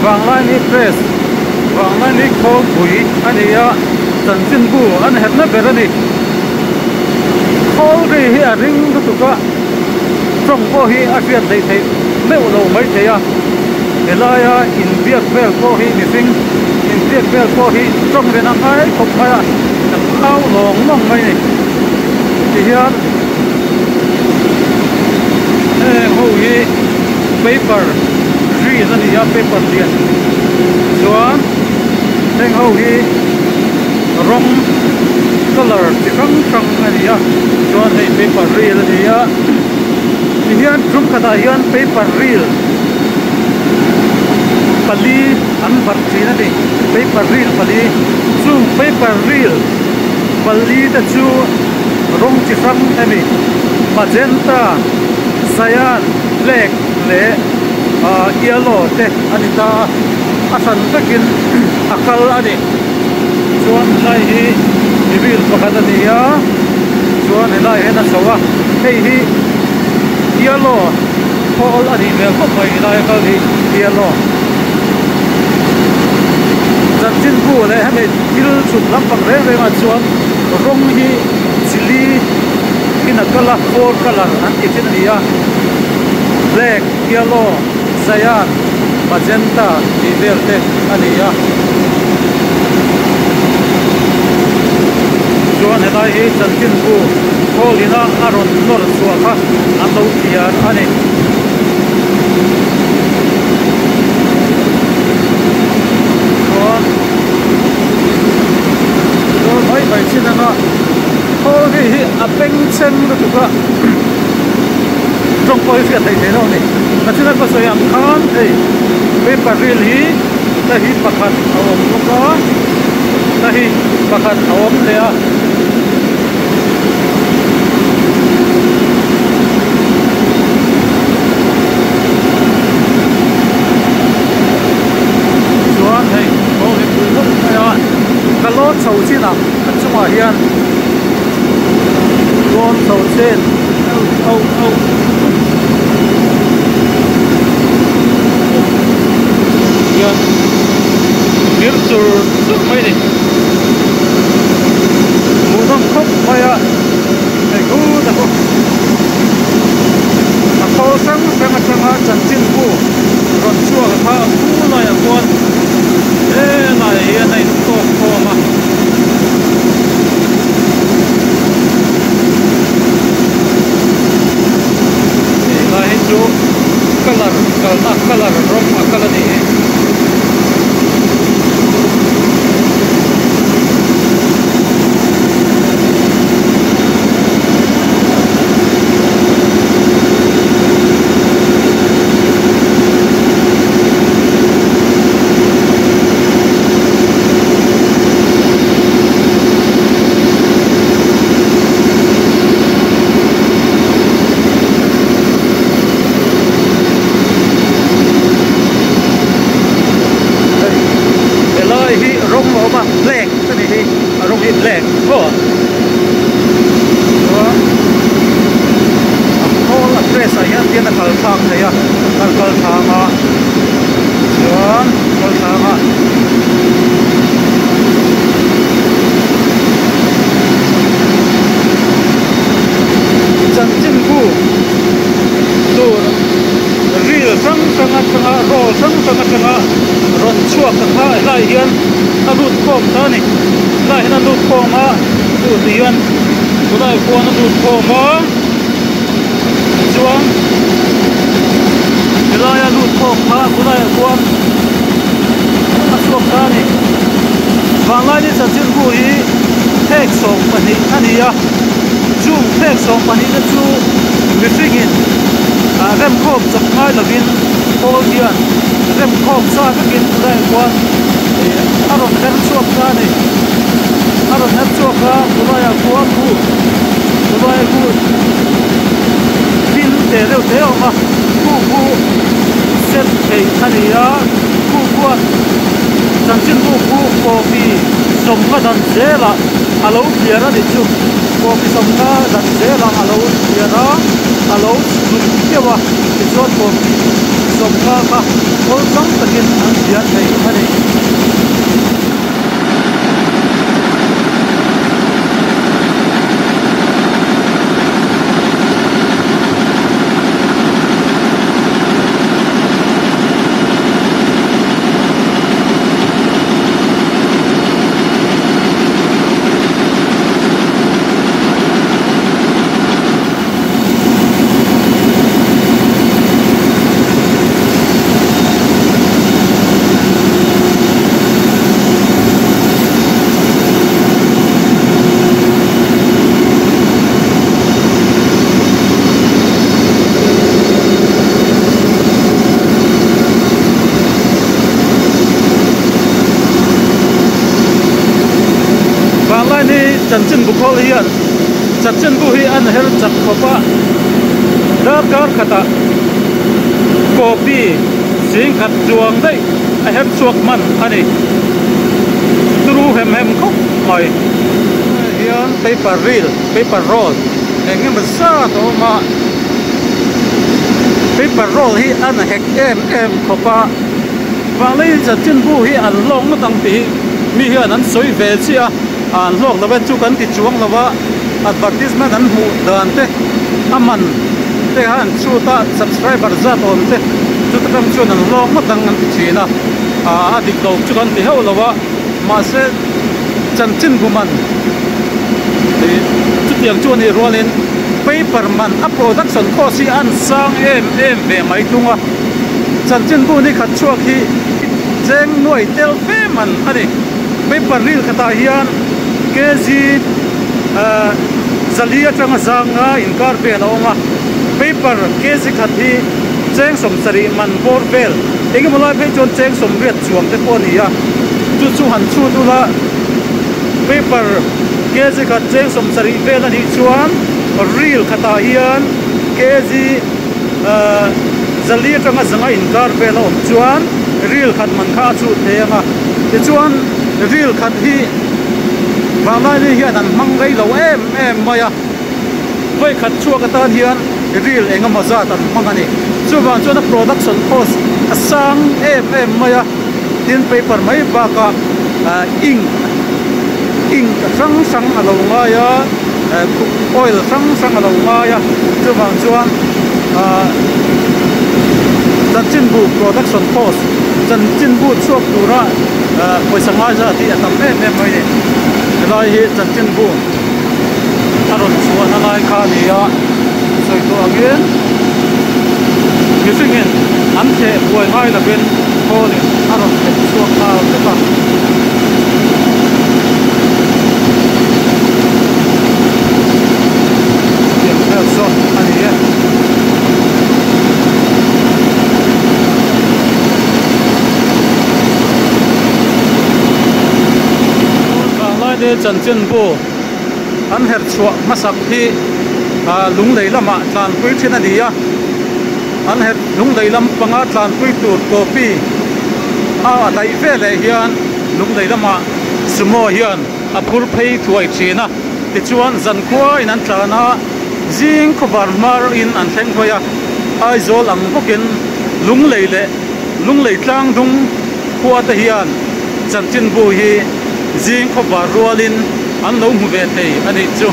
Vanglaini Press, Vanglaini Khawlpui a ni a, chanchinbu an herhna ber a ni. Khawl ri hi a ring lutuk a, tawng pawh hi a hriat hleih theih meuh lo mai thei a, helaia inbiak vel pawh hi mihring inbiak vel pawh hi tawng rin a ngai khawp mai a, kan au lawng lawng mai a ni. Tihian heng ho hi paper reel a ni a, paper lian chuan heng ho hi rawng colour chi hrang hrang a ni a chuan hei paper reel a ni a tihian tum khatah hian paper reel pali an barh thin a ni paper reel pali chung paper reel pali te chu rawng chi hrang a ni magenta cyan black leh ah yellow te a ni ta a a hran vekin a kal a ni. Chuan helai hi reel pakhat a ni a, chuan helai hian a chho a, hei hi yellow khawl a nih hmel khawp mai helai a kal hi yellow. Chanchinbu leh hemi thil chhuk lampang reng reng ah chuan rawng hi chili in a kal a, four colour an tih thin a ni a, black, yellow, cyan, magenta tih vel te a ni a. Chuan helai hi chanchinbu khawl ina a rawn nawr chhuah kha an lo thiar a ni. Chuan chuan mai mai chin anga khawl ri hi a bengchheng lutuk a tawng pawh hi hriat theih theih lo a ni. Nachina ka sawi ang khan hei paper reel hi ta hi pakhat a awm bawk a ta hi pakhat a awm leh a. Chuan hei kawng hi pui khawp mai a ka lawn chho chin ang a chungah hian lawn chho chin oh oh hian thir chur chur mai a ni hmuhnawm khawp mai a hei khut a bawk a khawl hrang hrang atanga chanchinbu rawn chhuak a kha a khu laiah khuan helaiah hian a intawk khawm a. Helai hi chu colour kalna colour rawng a kal a nih hi. Hei helai hi rawng a awm a black a ni hi a rawng hi black maw chuan a khawl a press ah hian tian a kal thlak thei a a kal thlak a chuan kal thlak a. Chanchinbu tur reel hrang hrang atanga roll hrang hrang atanga rawn chhuak ta kha helai hian a lut khawm ta a ni helai hian a lut khawm a chu ti hian tunah khuan a lut khawm a tichuan helaia lut khawm kha tunah khuan a chhuak ta a ni vanlaini chanchinbu hi phek 12 a ni a chung phek 12 te chu mihringin ah remkhawm chawp ngai lovin khawl hian remkhawm sa vekin tunah khuan ih a rawn her chhuak ta a ni a rawn her chhuak a tunaiah khuan khu tunaiah khu pin te deuh te a awm a khu khu set theih a ni a khu khuan chanchinbu khu coffee. sawmnga dan zelah a lo thliar a nih chu. Kawpi sawmnga dan zelah a lo thliar a, a lo hnuk keuh a, tichuan kawpi sawmnga kha awlsam takin an thliar thei a ni. Vanglai ni chanchinbu khawl hian chanchinbu hi an her chak khawp a, darkar khatah copy zingkhat chuang daih a her chhuak hman a ni. Turu hem hem khawp mai. Hian paper reel, paper roll eng emaw zat a awm a, paper roll hi a na hek em em khawp a, Vanglai chanchinbu hi an hlawk ngawt ang tih hi mi hian an sawi ve chiah a, an hlawk lo e chu kan ti chuang lo a, advertisement an hmuh dan te a man te kha an chhut a, subscriber zat awm te chuta tang chuan an hlawk ngawt ang an ti thin a, a dik lo chu kan ti hauh lo a, mahse chanchinbu man ih chutiang chu a nih rualin paper man a production cost hi a sang em em ve mai thung a, chanchinbu ni khat chhuak hi cheng nuai tel fe man a ni. Paper ril khatah hian kg ahh zali atanga zanga inkar vel a awm a, paper kg khat hi cheng sawmsarih man bawr vel engemaw lai phei chuan cheng sawmriat chuang te pawh a ni a, chu chu han chhut ula paper kg khat cheng sawmsarih vel a nih chuan ril khatah hian kg ahh zali atanga zanga inkar vel a awm chuan ril khat man kha a chhut thei ang a. Tichuan ril khat hi Vanlaini hian an hmang rei lo em em mai a, vawi khat chhuak atan hian ril eng emaw zat an hmang a ni. Chuvang chuan a production cost a sang em em mai a, tin paper mai bakah ink ink hrang hrang a lo ngai a, oil hrang hrang a lo ngai a, chuvang chuan ahh chanchinbu production cost chanchinbu chhuak tura pawisa ngai zat hi a tam em em mai a ni. Helai hi chanchinbu a rawn chhuahna lai kha a ni a, sawi tawh angin mihringin an theh buai ngai lovin khawlin a rawn theh chhuak nghal vek a. Tiang vel sawn a ni e. Vanglai te chanchinbu an herh chhuah hmasak hi lunglei lamah tlanpui thin a ni a, an herh lunglei lam panga tlanpui tur copy a a daih veleh hian lunglei lamah sumo hian a phur phei thuai thin a, tichuan zankhua in an tlan a, zing khawvar hmar in an thleng hawi a, Aizawl ang bawkin lunglei leh lunglei tlang dung khua te hian chanchinbu hi zing khawvar rualin an lo hmu ve thei a nih chu.